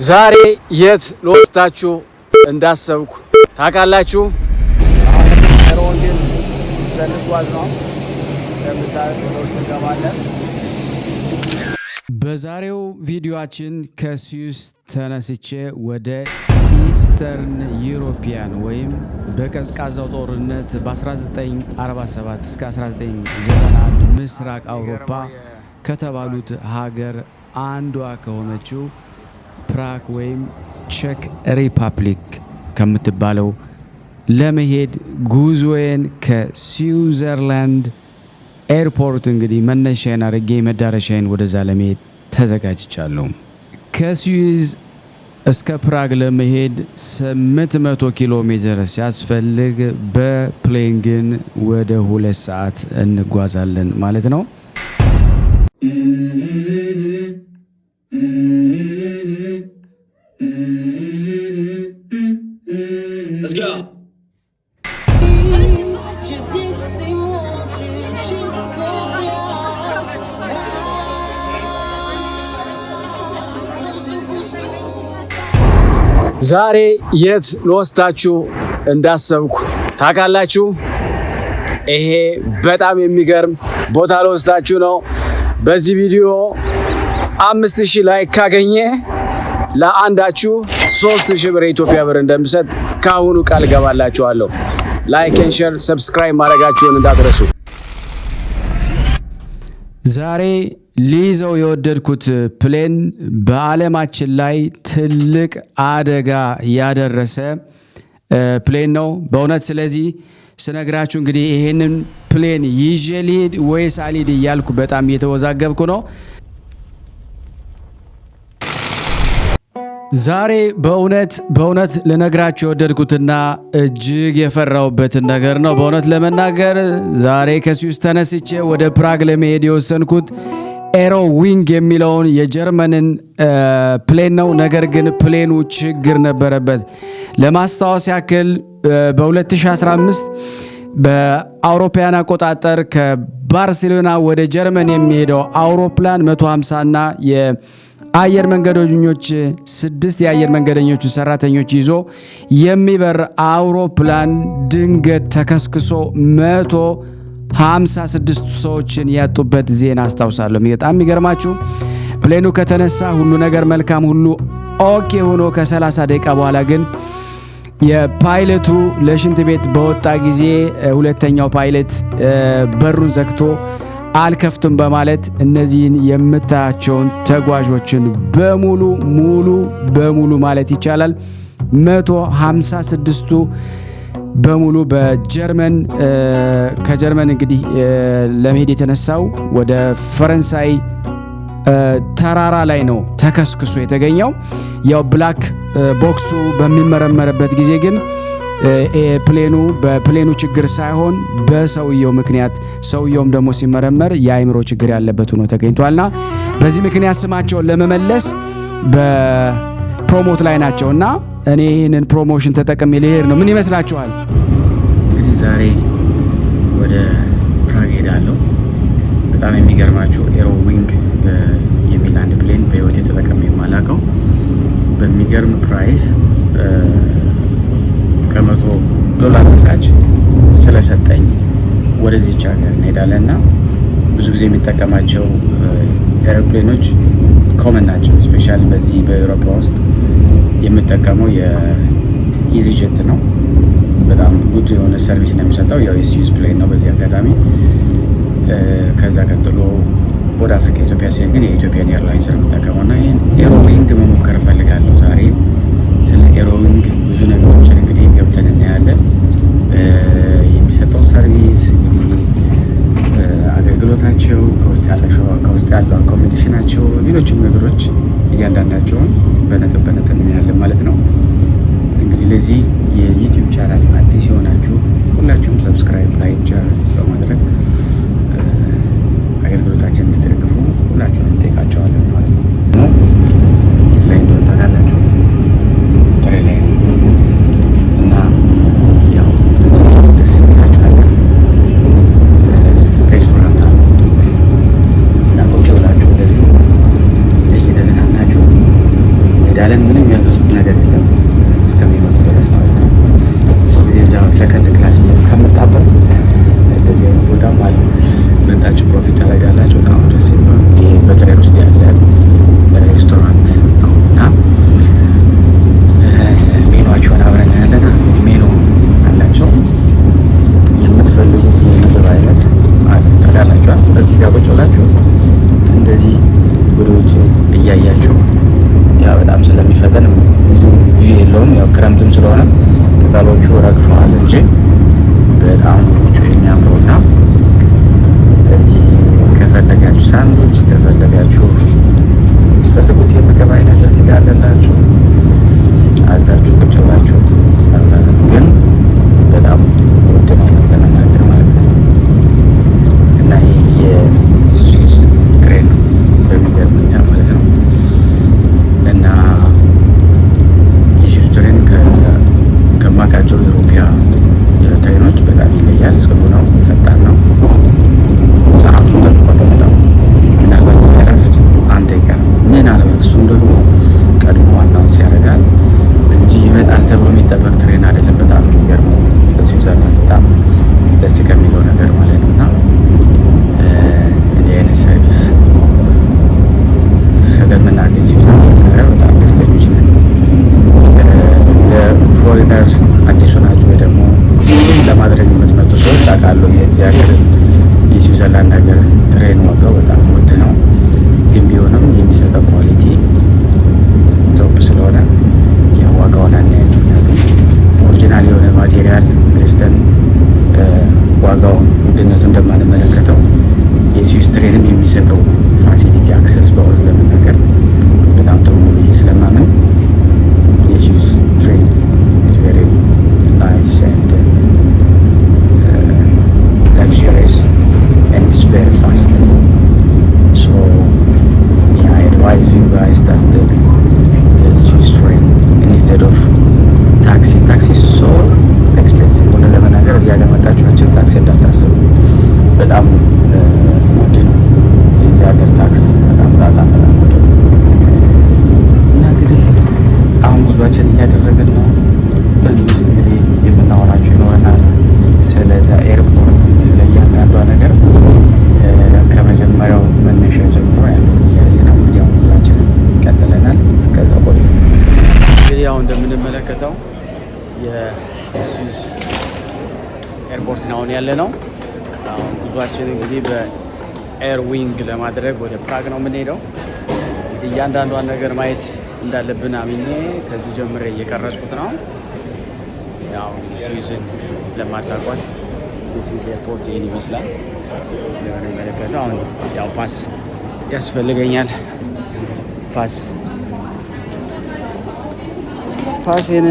ዛሬ የት ልወስዳችሁ እንዳሰብኩ ታውቃላችሁ? Eurowings ልንጓዝ ነው። እንደምታዩት ወደ ውስጥ እንገባለን። በዛሬው ቪዲዮአችን ከስዊስ ተነስቼ ወደ Eastern European ወይም በቀዝቃዛው ጦርነት በ1947 እስከ 1991 ምስራቅ አውሮፓ ከተባሉት ሀገር አንዷ ከሆነችው ፕራግ ወይም ቼክ ሪፐብሊክ ከምትባለው ለመሄድ ጉዞዬን ከስዊዘርላንድ airport እንግዲህ መነሻዬን አድርጌ መዳረሻዬን ወደዛ ለመሄድ ተዘጋጅቻለሁ። ከስዊዝ እስከ ፕራግ ለመሄድ 800 ኪሎ ሜትር ሲያስፈልግ በ plane ግን ወደ 2 ሰዓት እንጓዛለን ማለት ነው። Let's go. Czy ty możesz wszystko brać raz do wzduchu stóp? ዛሬ የት ልወስዳችሁ እንዳሰብኩ ታውቃላችሁ? ይሄ በጣም የሚገርም ቦታ ልወስዳችሁ ነው። በዚህ ቪዲዮ 5000 like ካገኘ ለአንዳችሁ 3000 ብር የኢትዮጵያ ብር እንደምሰጥ ከአሁኑ ቃል ገባላችኋለሁ። Like and share፣ subscribe ማድረጋችሁን እንዳትረሱ። ዛሬ ሊይዘው የወደድኩት plane በዓለማችን ላይ ትልቅ አደጋ ያደረሰ plane ነው በእውነት። ስለዚህ ስነግራችሁ እንግዲህ ይሄንን plane ይዤ ልሂድ ወይስ አልሂድ እያልኩ በጣም እየተወዛገብኩ ነው። ዛሬ በእውነት በእውነት ልነግራችሁ የወደድኩትና እጅግ የፈራሁበትን ነገር ነው። በእውነት ለመናገር ዛሬ ከስዊስ ተነስቼ ወደ ፕራግ ለመሄድ የወሰንኩት Eurowings የሚለውን የጀርመንን plane ነው። ነገር ግን plane ኑ ችግር ነበረበት። ለማስታወስ ያክል በ2015 በአውሮፓውያን አቆጣጠር ከባርሴሎና ወደ ጀርመን የሚሄደው አውሮፕላን 150 እና የአየር መንገደኞች፣ ስድስት የአየር መንገደኞች ሰራተኞች ይዞ የሚበር አውሮፕላን ድንገት ተከስክሶ 156 ሰዎችን ያጡበት ዜና አስታውሳለሁ። በጣም የሚገርማችሁ plane ኑ ከተነሳ ሁሉ ነገር መልካም፣ ሁሉ okay ሆኖ ከ30 ደቂቃ በኋላ ግን የፓይለቱ ለሽንት ቤት በወጣ ጊዜ ሁለተኛው ፓይለት በሩን ዘግቶ አልከፍትም በማለት እነዚህን የምታያቸውን ተጓዦችን በሙሉ፣ ሙሉ በሙሉ ማለት ይቻላል 156ቱ በሙሉ በጀርመን፣ ከጀርመን እንግዲህ ለመሄድ የተነሳው ወደ ፈረንሳይ ተራራ ላይ ነው ተከስክሶ የተገኘው። ያው black box ኡ በሚመረመርበት ጊዜ ግን plane ኑ በ plane ኑ ችግር ሳይሆን በሰውየው ምክንያት፣ ሰውየውም ደግሞ ሲመረመር የአእምሮ ችግር ያለበት ሆኖ ተገኝቷልና በዚህ ምክንያት ስማቸውን ለመመለስ በ promote ላይ ናቸውና እኔ ይህንን promotion ተጠቅሜ ልሄድ ነው። ምን ይመስላችኋል? እንግዲህ ዛሬ ወደ ፕራግ ሄዳለሁ። በጣም የሚገርማችሁ Eurowings የሚል አንድ plane በህይወቴ ተጠቅሜ የማላውቀው በሚገርም price ከ100 ዶላር በታች ስለሰጠኝ ወደዚች ሀገር እንሄዳለን እና ብዙ ጊዜ የሚጠቀማቸው airplane ኖች common ናቸው። Especially በዚህ በኤሮፓ ውስጥ የምጠቀመው የ easyJet ነው። በጣም good የሆነ service ነው የሚሰጠው። ያው የስዊዝ plane ነው በዚህ አጋጣሚ። ከዛ ቀጥሎ ወደ አፍሪካ ኢትዮጵያ ሲሄድ ግን የ Ethiopian Airlines ነው የምጠቀመው እና ይህን Eurowings መሞከር እፈልጋለሁ ዛሬ። ስለ Eurowings ብዙ ነገሮችን እንግዲህ ገብተን እናያለን። የሚሰጠው service እንግዲህ አገልግሎታቸው፣ ከውስጥ ያለው accommodation ናቸው፣ ሌሎችም ነገሮች እያንዳንዳቸውን በነጥብ በነጥብ እናያለን ማለት ነው። እንግዲህ ለዚህ የ YouTube channel አዲስ የሆናችሁ ሁላችሁም subscribe፣ like፣ share በማድረግ አገልግሎታችን እንድትደግፉ ሁላችሁም እንጠይቃቸዋለን ማለት ነው። የት ላይ እንደሆነ ታውቃላችሁ? ጥሬ ላይ ነው እና ያው ደስ የሚላችሁ ነገር ሬስቶራንት አለ እና ቁጭ ብላችሁ እንደዚህ እየተዝናናችሁ እንሄዳለን። እንሄዳለን። ምንም ያዘዝኩት ነገር የለም እስከሚመጡ ድረስ ማለት ነው። ብዙ ጊዜ እዛ second class እየሄዱ ከምጣበብ እንደዚህ አይነት ቦታም አለ። መጣችሁ profit ታደርጋላችሁ። በጣም ደስ የሚለው እንግዲህ በ train ውስጥ ያለ ሬስቶራንት ነው እና ሜኗቸውን አብረን እናያለን። ሜኑ አላቸው። የምትፈልጉት የምግብ አይነት ታውቃላችኋል። በዚህ ጋር ቁጭ ብላችሁ እንደዚህ ወደ ውጭ እያያችሁ፣ ያ በጣም ስለሚፈጠን ብዙ view የለውም። ያው ክረምትም ስለሆነ ቅጠሎቹ ረግፈዋል እንጂ በጣም ውጩ የሚያምረው እና እዚህ ከፈለጋችሁ ሳንዱች፣ ከፈለጋችሁ የምትፈልጉት የምግብ አይነት እዚህ ጋር አለላችሁ። አዛችሁ ቁጭ ብላችሁ መብላት ነው። ግን በጣም ውድ ነው እውነት ለመናገር ማለት ነው። እና ይህ የስዊዝ train ነው በሚገርም ሁኔታ ማለት ነው። እና የስዊዝ train ከማውቃቸው የኢሮፒያ train ኦች በጣም ይለያል። ጽዱ ነው፣ ፈጣን ነው። ሰዓቱን ጠብቆ ነው የሚመጣው። ምናልባት እረፍት 1 ደቂቃ ምናልባት፣ እሱም ደግሞ ቀድሞ announce ያደርጋል እንጂ ይመጣል ተብሎ የሚጠበቅ train አይደለም። በጣም የሚገርመው በስዊዘርላንድ በጣም ደስ ከሚለው ነገር ማለት ነው። እና እንዲህ አይነት service ስለምናገኝ ስዊዘርላንድ ነገር በጣም ደስተኞች ነን። ለ foreigner አዲሱ ናቸው ወይ ደግሞ ለማድረግ የምትመጡ ሰዎች አውቃለሁ የዚህ ሀገር የስዊዘርላንድ ሀገር train ዋጋው በጣም ውድ ነው። ግን ቢሆንም የሚሰጠው quality top ስለሆነ ዋጋውን አናይም። ምክንያቱም original የሆነ material ገዝተን ዋጋውን ውድነቱ እንደማንመለከተው የስዊስ train ም የሚሰጠው facility access በእውነት ለመናገር በጣም ጥሩ ነው ብዬ ስለማምን የስዊስ train is very nice and luxurious and it's very fast. So me, I advise you guys that take the Swiss train instead of taxi. Taxi is so expensive. እውነት ለመናገር እዚህ ሀገር መጣችሁ መቼም ታክሲ እንዳታስቡ፣ በጣም ውድ ነው። የዚህ ሀገር ታክስ በጣም በጣም በጣም ውድ ነው። እና እንግዲህ አሁን ጉዟችን እያደረግን ነው። በዚህ ውስጥ እንግዲህ የምናወራቸው ይኖረናል። ስለዛ airport፣ ስለ እያንዳንዷ ነገር ከመጀመሪያው መነሻ ጀምሮ ያለውን እያየ ነው። እንግዲህ አሁን ጉዟችን ቀጥለናል። እስከዛ ቆዩ። እንግዲህ አሁን እንደምንመለከተው የስዊዝ airport ነው አሁን ያለ ነው። አሁን ጉዟችን እንግዲህ በ Air Wing ለማድረግ ወደ ፕራግ ነው የምንሄደው። እንግዲህ እያንዳንዷን ነገር ማየት እንዳለብን አምኜ ከዚህ ጀምሬ እየቀረጽኩት ነው። ያው እንግዲህ ስዊዝን ለማታውቋት የስዊዝ airport ይህን ይመስላል። እንደምንመለከተው አሁን ያው pass ያስፈልገኛል። ፓሴን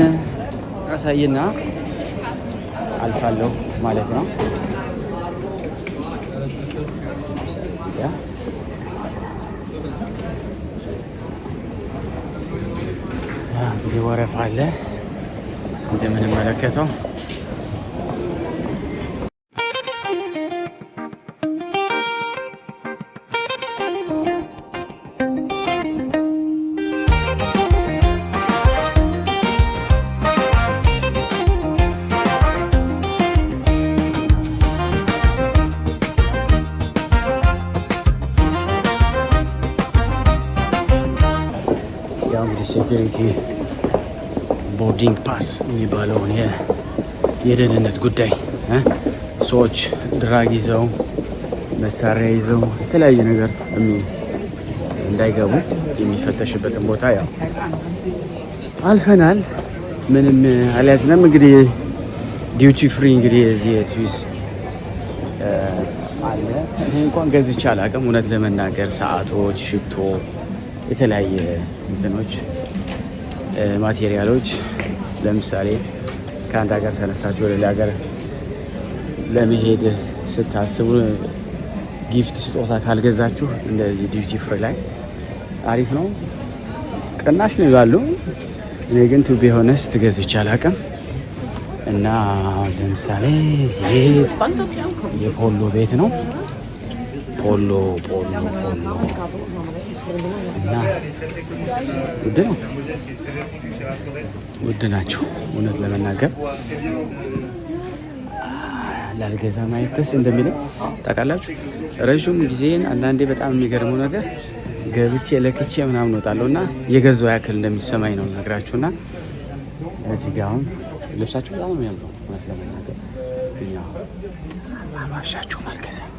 አሳይና አልፋለሁ ማለት ነው። ለምሳሌ እዚህ ጋር እንግዲህ ወረፋ አለ እንደምንመለከተው። ያው እንግዲህ security boarding pass የሚባለውን የደህንነት ጉዳይ፣ ሰዎች drug ይዘው፣ መሳሪያ ይዘው፣ የተለያየ ነገር እንዳይገቡ የሚፈተሽበትን ቦታ ያው አልፈናል። ምንም አልያዝንም። እንግዲህ duty free እንግዲህ የዚህ የስዊዝ አለ። እኔ እንኳን ገዝቼ አላውቅም እውነት ለመናገር፣ ሰዓቶች፣ ሽቶ፣ የተለያየ እንትኖች፣ material ኦች፣ ለምሳሌ ከአንድ ሀገር ተነሳችሁ ወደ ሌላ ሀገር ለመሄድ ስታስቡ gift ስጦታ ካልገዛችሁ እንደዚህ duty free ላይ አሪፍ ነው፣ ቅናሽ ነው ይላሉ። እኔ ግን to be honest ገዝቼ አላውቅም። እና ለምሳሌ እዚህ የፖሎ ቤት ነው። ፖሎ፣ ፖሎ፣ ፖሎ። እና ውድ ነው፣ ውድ ናቸው። እውነት ለመናገር ላልገዛ ማየት ደስ እንደሚለኝ ታውቃላችሁ። ረዥም ጊዜን አንዳንዴ በጣም የሚገርመው ነገር ገብቼ ለክቼ ምናምን እወጣለሁ እና የገዛው ያክል እንደሚሰማኝ ነው ነግራችሁ። እና እዚህ ጋ አሁን ልብሳችሁ በጣም ነው የሚያምረው። እውነት ለመናገር ያው አልዋሻችሁም፣ አልገዛም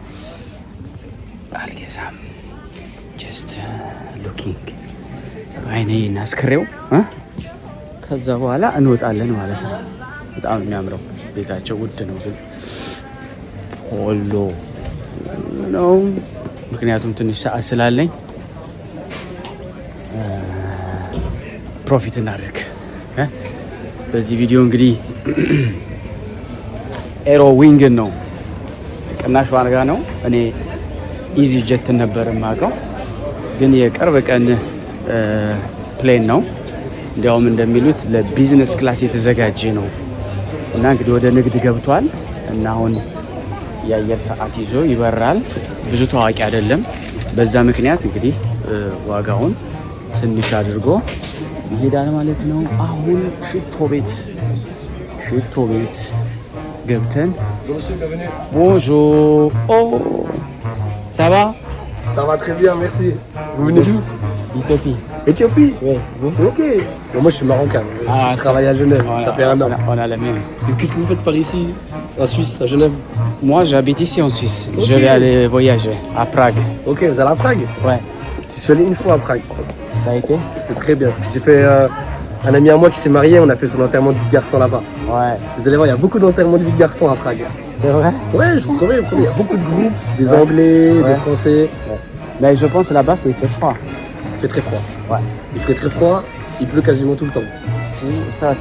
አልገዛም። Just looking አይኔ እናስክሬው፣ ከዛ በኋላ እንወጣለን ማለት ነው። በጣም የሚያምረው ቤታቸው ውድ ነው ግን ፖሎ ነው። ምክንያቱም ትንሽ ሰዓት ስላለኝ profit እናድርግ። በዚህ ቪዲዮ እንግዲህ Eurowings ን ነው፣ ቅናሽ ዋጋ ነው። እኔ easyJet ን ነበር የማውቀው፣ ግን የቅርብ ቀን plane ነው። እንዲያውም እንደሚሉት ለ business class የተዘጋጀ ነው እና እንግዲህ ወደ ንግድ ገብቷል እና አሁን የአየር ሰዓት ይዞ ይበራል። ብዙ ታዋቂ አይደለም። በዛ ምክንያት እንግዲህ ዋጋውን ትንሽ አድርጎ ይሄዳል ማለት ነው። አሁን ሽቶ ቤት ገብተን። Bonjour, oh, ça va? Ça va très bien, merci. Vous venez d'où? Éthiopie. Éthiopie? Oui, vous? Ok. Bon, moi, je suis marocain. Ah, je travaille à Genève. Voilà, ça fait un an. On a la même. Et qu'est-ce que vous faites par ici, en Suisse, à Genève? Moi, j'habite ici en Suisse. Ok. Je vais aller voyager à Prague. Ok, vous allez à Prague? Ouais. Je suis allé une fois à Prague. Ça a été? C'était très bien. J'ai fait un ami à moi qui s'est marié, on a fait son enterrement de vie de garçon là-bas. Vous allez voir, il y a beaucoup d'enterrements de vie de garçon à Prague. C'est vrai? Ouais, je vous promets, je vous promets, il y a beaucoup de groupes, des Anglais, des Français. Mais je pense là-bas, c'est il fait froid. Il fait très froid. Il fait très froid, il pleut quasiment tout le temps.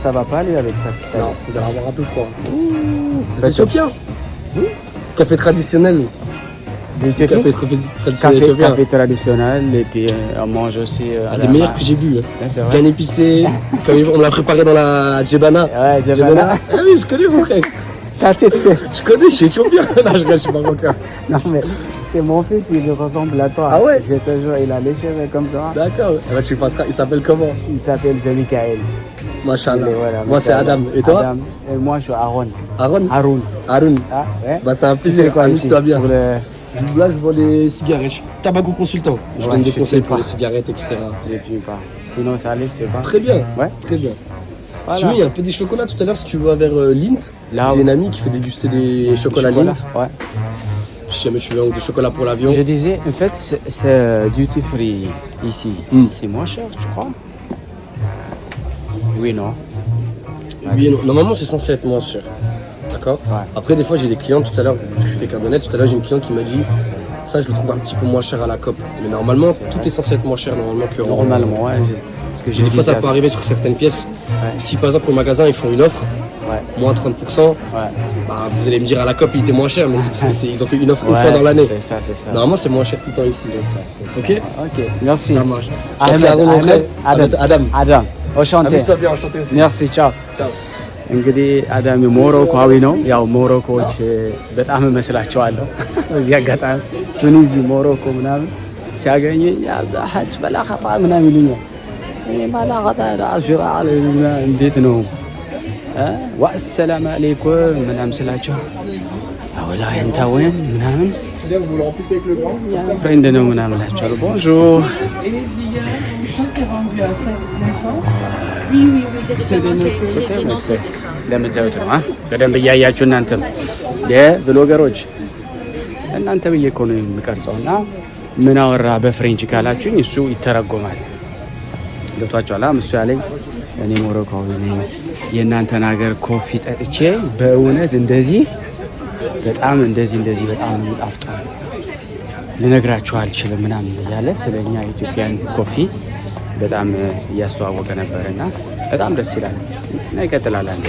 Ça va pas aller avec ça. Non, vous allez avoir un peu froid. Vous êtes éthiopien? Café traditionnel. L'Éthiopie. Café traditionnel Café, éthiopien. Café traditionnel et puis on mange aussi. Un des meilleurs que j'ai bu, hein. Ouais, c'est vrai. Bien épicé. Comme on me l'a préparé dans la jebana. Ouais, jebana. Ah oui, je connais, mon frère. Ta tête, Je connais, je suis éthiopien. Non, je rigole, je suis marocain. Non mais c'est mon fils, il ressemble à toi. Ah ouais? Je te jure, il a les cheveux comme ça. D'accord. Eh ben, tu passeras. Il s'appelle comment? Il s'appelle Michael. ما شاء الله. Voilà, Moi, c'est ما شاء الله. Adam. Et toi? Adam. Et moi, je suis Aaron. Aaron? Haroun. Haroun. Ah, ouais. Bah, c'est un Tu plaisir. fais quoi ici? Amuse-toi bien. Pour le Là, je vends des cigarettes. Je suis tabaco consultant. Je Ouais, donne des je conseils fume pour pas. les cigarettes, etc. Je fume pas. Sinon, ça allait, c'est pas. Très bien. Ouais. Très bien. Voilà. Si tu veux, il y a un peu des chocolats tout à l'heure. Si tu vas vers Lindt, Là, j'ai une amie qui fait déguster des chocolats chocolat. Lindt. Si jamais tu veux, ou du chocolat pour l'avion. Je disais, en fait, c'est duty free ici. C'est moins cher, tu crois? Oui, non? Oui et non. Normalement, c'est censé être moins cher. D'accord? Ouais. Après, des fois, j'ai des clients tout à l'heure, parce que je suis quelqu'un d'honnête, tout à l'heure, j'ai une cliente qui m'a dit: ça, je le trouve un petit peu moins cher à la Coop. Mais normalement, tout est censé être moins cher normalement que. Normalement, ouais. Ce que j'ai Des fois, dit, ça peut arriver sur certaines pièces. Si par exemple au magasin ils font une offre, moins 30%, bah, vous allez me dire à la Coop il était moins cher, mais c'est parce que ils ont fait une offre une fois dans l'année. C'est ça, c'est ça. Normalement, c'est moins cher tout le temps ici. Ok. Ok, merci. Ça marche. Ahmed, Ahmed, Ahmed, Adam. Adam. Adam. Enchanté. Amuse-toi bien, enchanté aussi. Merci, ciao. Ciao. እንግዲህ አዳም ሞሮኮዊ ነው። ያው ሞሮኮዎች በጣም እመስላቸዋለሁ። በዚህ አጋጣሚ ቱኒዚ፣ ሞሮኮ ምናምን ሲያገኙ በላ ኸጣ ምናምን ይሉኛል። እኔ ባላ ኸጣ እንዴት ነው ወአሰላም አለይኩም ምናምን ስላቸው ወላ እንታ ወይም ምናምን friend ነው ምናምን እላቸዋለሁ። Bonjour. Oui, oui, oui, j'ai déjà mangé. J'ai dansé déjà. እንደምታዩት ነው። በደንብ እያያችሁ እናንተም የ vlogger ኦች እናንተ ብዬ እኮ ነው የምቀርጸው። እና ምን አወራ በ French ካላችሁኝ እሱ ይተረጎማል። ገብቷችኋል? እሱ ያለኝ እኔ ሞሮኮዊ ነኝ፣ የእናንተን ሀገር coffee ጠጥቼ በእውነት እንደዚህ በጣም እንደዚህ እንደዚህ በጣም የሚጣፍጠው ልነግራችሁ አልችልም ምናምን እያለ ስለ እኛ Ethiopian coffee በጣም እያስተዋወቀ ነበር እና በጣም ደስ ይላል እና ይቀጥላል። አንዴ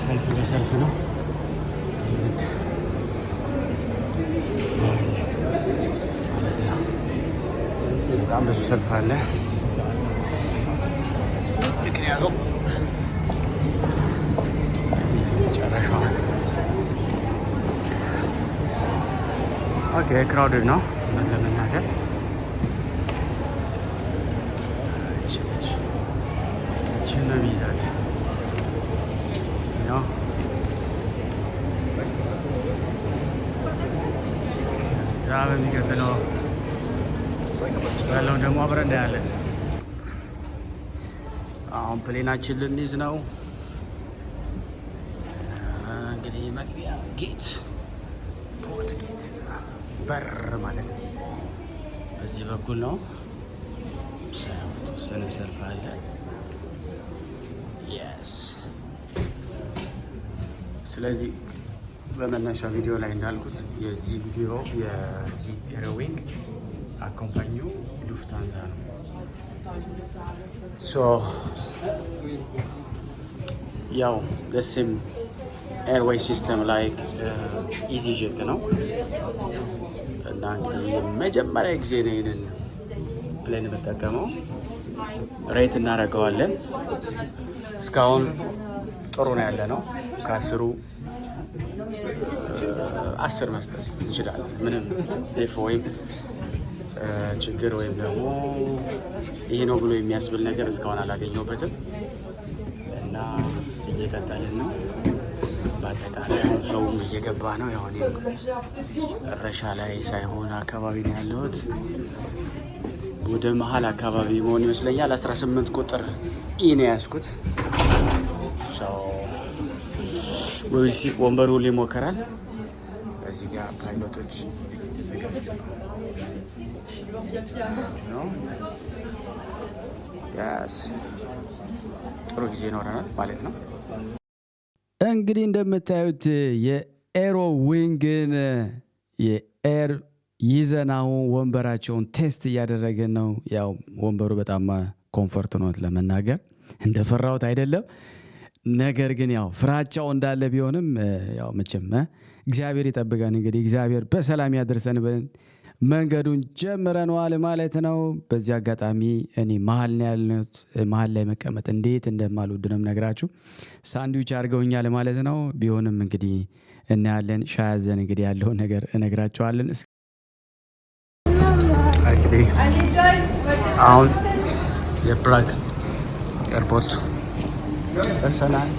ሰልፍ በሰልፍ ነው ማለት ነው። በጣም ብዙ ሰልፍ አለ። ምክንያቱም መጨረሻዋ okay crowded ነው ለመናገር። ነች። ይችን ነው የሚይዛት ያው። እዛ በሚቀጥለው ያለውን ደግሞ አብረን እናያለን። አሁን plane ኣችን ልንይዝ ነው። እንግዲህ መግቢያ gate፣ port gate በር ማለት ነው። በዚህ በኩል ነው። የተወሰነ ሰልፍ አለ። Yes። ስለዚህ በመነሻ ቪዲዮ ላይ እንዳልኩት የዚህ ቪዲዮ የዚህ Aerowing company ው Lufthansa ነው። So ያው same airway system like easyJet ነው እና እንግዲህ የመጀመሪያ ጊዜ ነው ይህንን plane የምጠቀመው። Rate እናደርገዋለን። እስካሁን ጥሩ ነው ያለ ነው። ከ10ሩ 10 መስጠት እንችላለን። ምንም défaut ወይም ችግር ወይም ደግሞ ይሄ ነው ብሎ የሚያስብል ነገር እስካሁን አላገኘሁበትም እና እየቀጠልን ነው። በአጠቃላይ አሁን ሰውም እየገባ ነው። ያው እኔም መጨረሻ ላይ ሳይሆን አካባቢ ነው ያለሁት። ወደ መሀል አካባቢ መሆን ይመስለኛል። 18 ቁጥር E ነው ያዝኩት። So ወንበሩ ሁሉ ይሞከራል። እዚህ ጋር ፓይሎቶች እየተዘጋጁ ነው። Yes፣ ጥሩ ጊዜ ይኖረናል ማለት ነው። እንግዲህ እንደምታዩት የ Aerowing ን የ air ይዘን አሁን ወንበራቸውን test እያደረግን ነው። ያው ወንበሩ በጣም comfort ነው ለመናገር እንደፈራሁት አይደለም። ነገር ግን ያው ፍራቻው እንዳለ ቢሆንም ያው መቼም እግዚአብሔር ይጠብቀን። እንግዲህ እግዚአብሔር በሰላም ያደርሰን ብለን መንገዱን ጀምረነዋል ማለት ነው። በዚህ አጋጣሚ እኔ መሀል ነው ያለሁት። መሀል ላይ መቀመጥ እንዴት እንደማልወድ ነው የምነግራችሁ። ሳንድዊች አድርገውኛል ማለት ነው። ቢሆንም እንግዲህ እናያለን። ሻይ አዘን እንግዲህ ያለውን ነገር እነግራችኋለን። እንግዲህ አሁን የፕራግ airport ደርሰናል።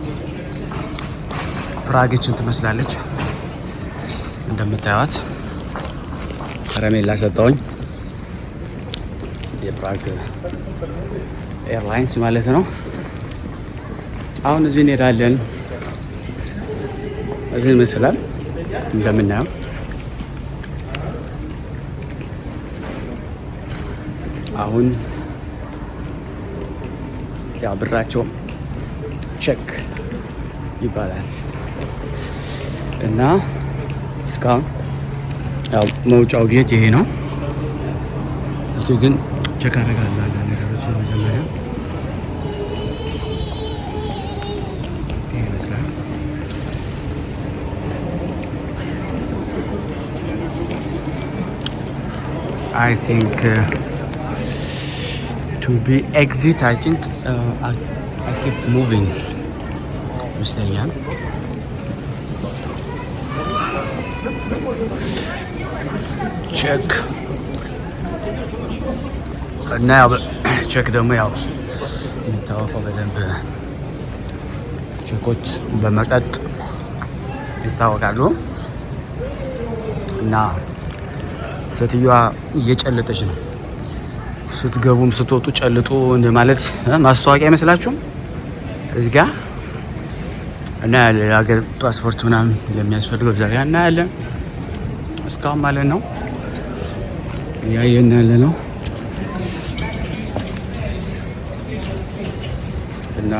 ፕራግችን ትመስላለች እንደምታዩት። ከረሜላ ሰጠውኝ፣ የፕራግ Airlines ማለት ነው። አሁን እዚህ እንሄዳለን። እዚህ ይመስላል እንደምናየው። አሁን ያው ብራቸው ቼክ ይባላል እና እስካሁን ያው መውጫው gate ይሄ ነው። እሱ ግን check አደርጋለሁ አንዳንድ ነገሮችን። መጀመሪያ ይሄ ይመስላል። I think to be exit, I think I keep moving ይመስለኛል። ቼክ እና ያው ቼክ ደግሞ ያው የሚታወቀው በደንብ ቼኮች በመጠጥ ይታወቃሉ። እና ሴትዮዋ እየጨለጠች ነው። ስትገቡም ስትወጡ ጨልጡ ማለት ማስታወቂያ አይመስላችሁም? እዚህ ጋ እና የሀገር ፓስፖርት ምናምን ለሚያስፈልገው እዛ ጋ እናያለን። እስካሁን ማለት ነው እያየን ያለ ነው። እና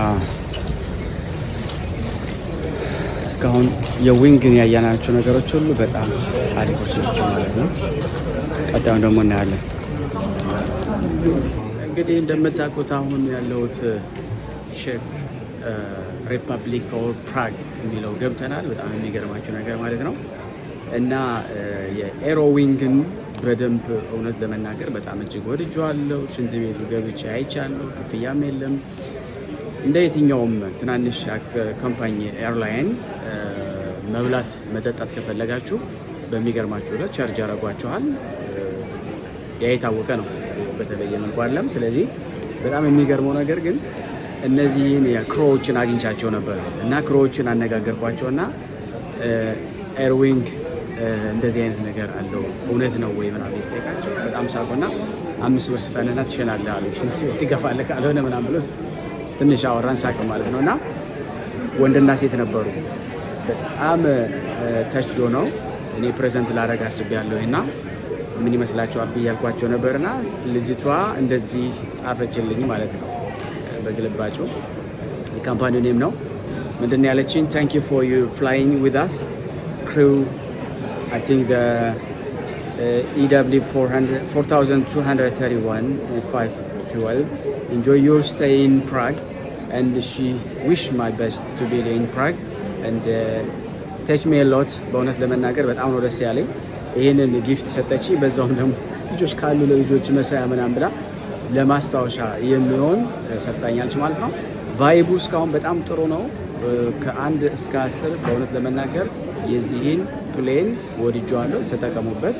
እስካሁን የዊንግን ያየናቸው ነገሮች ሁሉ በጣም አሪፎች ናቸው ማለት ነው። ቀጣዩን ደግሞ እናያለን። እንግዲህ እንደምታውቁት አሁን ያለሁት ቼክ Republic or ፕራግ የሚለው ገብተናል። በጣም የሚገርማቸው ነገር ማለት ነው። እና የ Aerowing ን በደንብ እውነት ለመናገር በጣም እጅግ ወድጄዋለሁ። ሽንት ቤቱ ገብቼ አይቻለሁ። ክፍያም የለም። እንደ የትኛውም ትናንሽ company airline መብላት መጠጣት ከፈለጋችሁ በሚገርማችሁ ዕለት charge ያደርጓችኋል። ያ የታወቀ ነው፣ በተለየ መልኩ አይደለም። ስለዚህ በጣም የሚገርመው ነገር ግን እነዚህን የ crew ዎችን አግኝቻቸው ነበር እና crew ዎችን አነጋገርኳቸው እና Airwing እንደዚህ አይነት ነገር አለው፣ እውነት ነው ወይ ምናምን ስጠይቃቸው በጣም ሳቁና 5 ብር ስጠንና ትሸናለህ አሉ። ሽንት ቤት ትገፋለህ ካልሆነ ምናምን ብሎ ትንሽ አወራን፣ ሳቅ ማለት ነው። እና ወንድና ሴት ነበሩ። በጣም touched ሆነው እኔ present ላደርግ አስቤያለሁ እና ምን ይመስላችኋል ብዬ ያልኳቸው ነበርና ልጅቷ እንደዚህ ጻፈችልኝ ማለት ነው። በግልባጩ የ company name ነው። ምንድን ነው ያለችኝ? "Thank you for you flying with us crew. I think EW 4231 512. Enjoy your stay in Prague," and she wish my best to be in Prague and touch me a lot. በእውነት ለመናገር በጣም ነው ደስ ያለኝ። ይህንን gift ሰጠች። በዛውም ደግሞ ልጆች ካሉ ለልጆች መሳያ ምናምን ብላ ለማስታወሻ የሚሆን ሰጥታኛለች ማለት ነው። Vibe ኡ እስካሁን በጣም ጥሩ ነው። ከ1 እስከ 10 በእውነት ለመናገር የዚህን plane ወድጄዋለሁ። ተጠቀሙበት።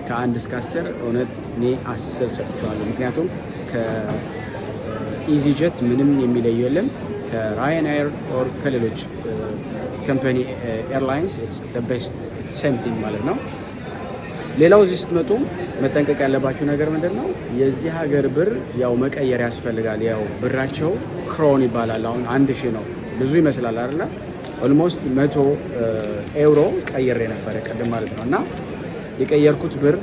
ከ1 እስከ 10 እውነት እኔ 10 ሰጥቼዋለሁ። ምክንያቱም ከ easyJet ምንም የሚለየው የለም። ከ Ryanair or ከሌሎች company airlines best same thing ማለት ነው። ሌላው እዚህ ስትመጡ መጠንቀቅ ያለባችሁ ነገር ምንድን ነው? የዚህ ሀገር ብር ያው መቀየር ያስፈልጋል። ያው ብራቸው ክሮን ይባላል። አሁን 1000 ነው፣ ብዙ ይመስላል አይደለ? Almost 100 ኤውሮ ቀይሬ ነበረ ቅድም ማለት ነው። እና የቀየርኩት ብር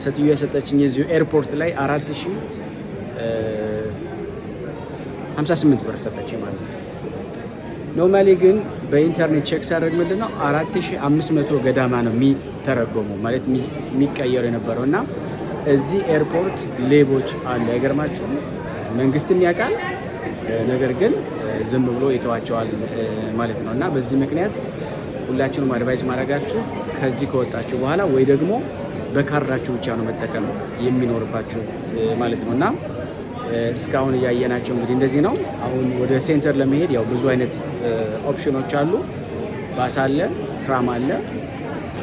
ሴትዮ የሰጠችኝ የዚሁ airport ላይ 4058 ብር ሰጠችኝ ማለት ነው። Normally ግን በኢንተርኔት check ሳደርግ ምንድን ነው 4500 ገዳማ ነው የሚተረጎመው፣ ማለት የሚቀየሩ የነበረው። እና እዚህ airport ሌቦች አሉ። አይገርማችሁም? መንግስትም ያውቃል፣ ነገር ግን ዝም ብሎ ይተዋቸዋል ማለት ነው። እና በዚህ ምክንያት ሁላችሁንም advise ማደርጋችሁ ከዚህ ከወጣችሁ በኋላ ወይ ደግሞ በካርዳችሁ ብቻ ነው መጠቀም የሚኖርባችሁ ማለት ነው። እና እስካሁን እያየናቸው እንግዲህ እንደዚህ ነው። አሁን ወደ center ለመሄድ ያው ብዙ አይነት ኦፕሽኖች አሉ። ባስ አለ፣ tram አለ፣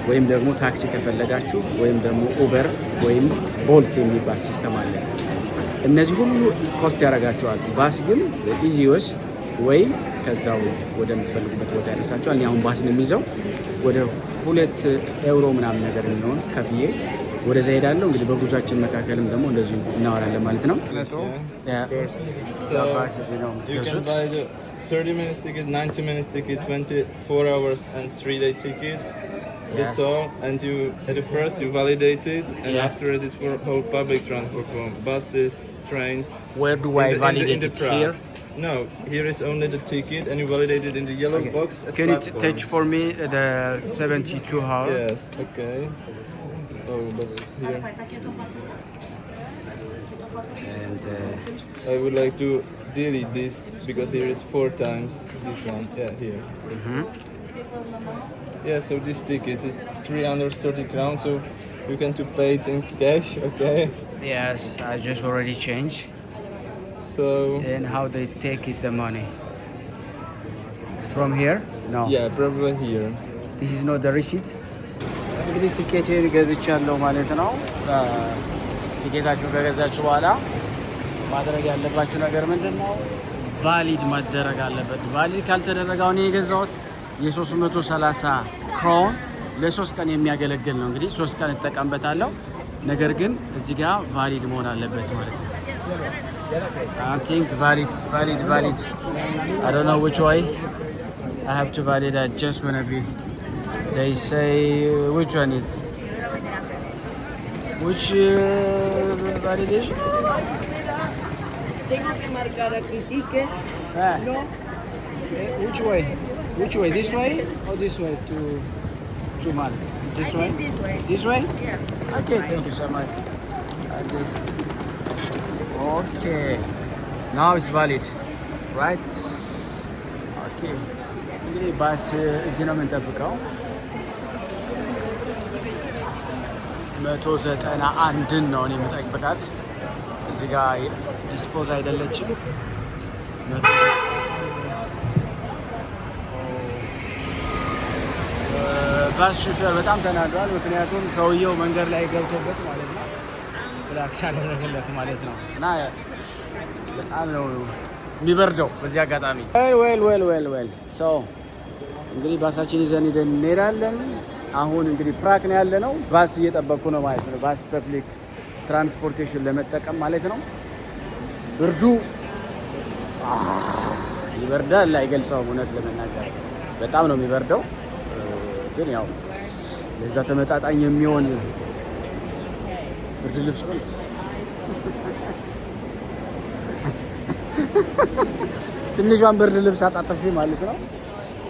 ወይም ደግሞ ታክሲ ከፈለጋችሁ ወይም ደግሞ Uber ወይም Bolt የሚባል system አለ። እነዚህ ሁሉ cost ያደርጋችኋል። ባስ ግን easiest ወይ ከዛው ወደምትፈልጉበት ቦታ ያደርሳችኋል። እኔ አሁን ባስ ነው የሚይዘው፣ ወደ 2 ኤውሮ ምናምን ነገር የሚሆን ከፍዬ ወደዛ ሄዳለሁ። እንግዲህ በጉዟችን መካከልም ደግሞ እንደዚሁ እናወራለን ማለት ነው። So you can buy the 30 minutes ticket, 90 minutes ticket, 24 hours and 3-day tickets. That's all. And you at the first you validate it, and after it is for whole public transport, for buses, trains. Where do In I the, in validate the it? Prague. Here? No, here is only the ticket, and you validate it in the yellow box at Can you platform. Touch for me the 72 hour? Yes. Okay. Oh, but here And I would like to delete this because here is four times this one. Yeah, here. Yeah, so this ticket is 330 crowns, so you can to pay it in cash, okay? Yes, I just already changed. So And how they take it, the money? From here? No. Yeah, probably here. This is not the receipt. እንግዲህ ቲኬቴን ገዝቻለሁ ማለት ነው። ቲኬታችሁን ከገዛችሁ በኋላ ማድረግ ያለባችሁ ነገር ምንድን ነው? Valid መደረግ አለበት። Valid ካልተደረገ አሁን የገዛሁት የ330 ክሮን ለ3 ቀን የሚያገለግል ነው። እንግዲህ 3 ቀን እጠቀምበታለሁ። ነገር ግን እዚህ ጋር valid መሆን አለበት ማለት ነው። I think valid, valid, valid. I don't know which way I have to valid. I just wanna be. They say which one is which validation? Tengo que marcar aquí ticket. Ah. No. Which way? Which way? This way or this way to mark? This I way? Think this way. This way? Yeah. Okay, thank you so much. I just okay. Now it's valid, right? Okay. እንግዲህ ባስ እዚህ ነው የምንጠብቀው። 191ን ነው እኔ የምጠብቃት። እዚህ ጋር dispose አይደለችም። ባስ ሹፌር በጣም ተናዷል። ምክንያቱም ሰውየው መንገድ ላይ ገብቶበት ማለት ነው፣ ክላክስ አደረገለት ማለት ነው። እና በጣም ነው የሚበርደው። በዚህ አጋጣሚ well, well, well, well, so እንግዲህ ባሳችን ይዘን ሂደን እንሄዳለን። አሁን እንግዲህ ፕራግ ነው ያለነው። ባስ እየጠበቅኩ ነው ማለት ነው። Bus public transportation ለመጠቀም ማለት ነው። ብርዱ ይበርዳል፣ አይገልጸውም። እውነት ለመናገር በጣም ነው የሚበርደው። ግን ያው ለዛ ተመጣጣኝ የሚሆን ብርድ ልብስ በሉት፣ ትንሿን ብርድ ልብስ አጣጥፌ ማለት ነው።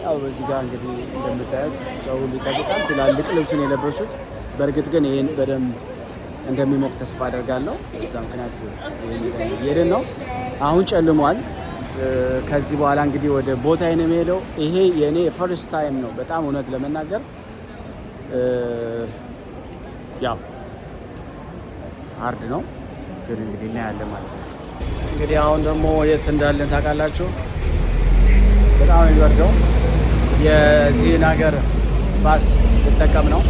ያው በዚህ ጋር እንግዲህ እንደምታዩት ሰው ሁሉ ይጠብቃል። ትላልቅ ልብስን የለበሱት። በእርግጥ ግን ይሄን በደንብ እንደሚሞቅ ተስፋ አደርጋለሁ። በዛ ምክንያት ይሄን ይዘን እየሄድን ነው። አሁን ጨልሟል። ከዚህ በኋላ እንግዲህ ወደ ቦታ ነው የሚሄደው። ይሄ የእኔ first time ነው። በጣም እውነት ለመናገር ያው hard ነው፣ ግን እንግዲህ እናያለን ማለት ነው። እንግዲህ አሁን ደግሞ የት እንዳለን ታውቃላችሁ? በጣም ነው የሚበርደው። የዚህን ሀገር ባስ ልጠቀም ነው።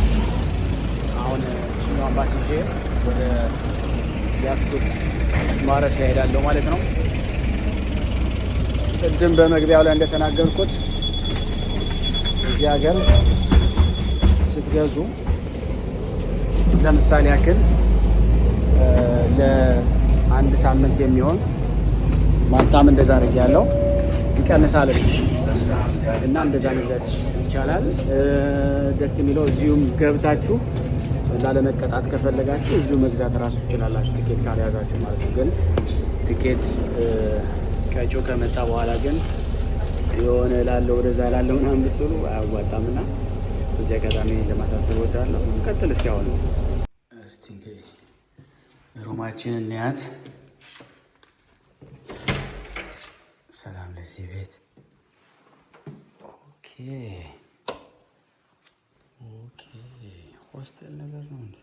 አሁን እችኛዋን ባስ ይዤ ወደ ያስኩት ማረፊያ ሄዳለሁ ማለት ነው። ቅድም በመግቢያው ላይ እንደተናገርኩት እዚህ ሀገር ስትገዙ ለምሳሌ ያክል ለአንድ ሳምንት የሚሆን፣ ማልታም እንደዛ አድርጌ ያለው ይቀንሳል እና እንደዛ መግዛት ይቻላል። ደስ የሚለው እዚሁም ገብታችሁ ላለመቀጣት ከፈለጋችሁ እዚሁ መግዛት እራሱ ትችላላችሁ፣ ትኬት ካልያዛችሁ ማለት ነው። ግን ትኬት ቀጪው ከመጣ በኋላ ግን የሆነ ላለው ወደዛ ላለው ምናምን ብትሉ አያዋጣም እና በዚህ አጋጣሚ ለማሳሰብ እወዳለሁ። እንቀጥል እስኪ። አሁን እስቲ እንግዲህ room ኣችንን እንያት። ሰላም ለዚህ ቤት። Okay, hostel ነገር ነው እንዴ?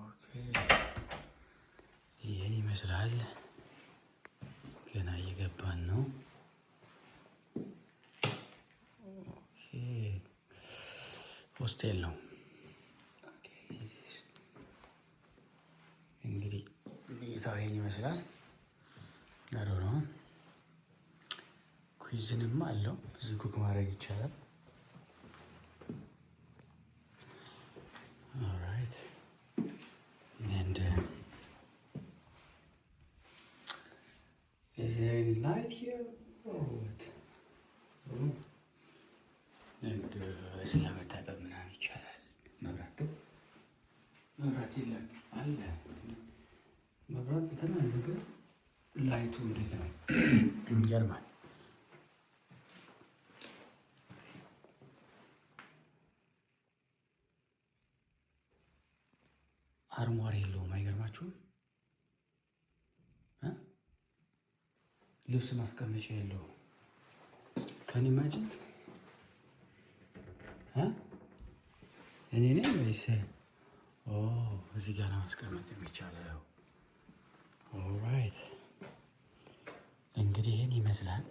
Okay, ይህን ይመስላል። ገና እየገባን ነው። Okay, hostel ነው። Okay, እንግዲህ እይታው ይሄን ይመስላል። አሮ ነው። Cuisine ም አለው። እዚህ cook ማድረግ ይቻላል። Alright, and is there any light here or what? And እዚህ ለመታጠብ ምናምን ይቻላል። መብራት ግን መብራት የለም፣ አለ መብራት እንትን አለ፣ ግን light ኡ እንዴት ነው? ይገርማል። አርሟር የለውም። አይገርማችሁም? ልብስ ማስቀመጫ የለውም። Can imagine እኔ ነኝ ወይስ እዚህ ጋር ማስቀመጥ የሚቻለው? Alright, እንግዲህ ይህን ይመስላል።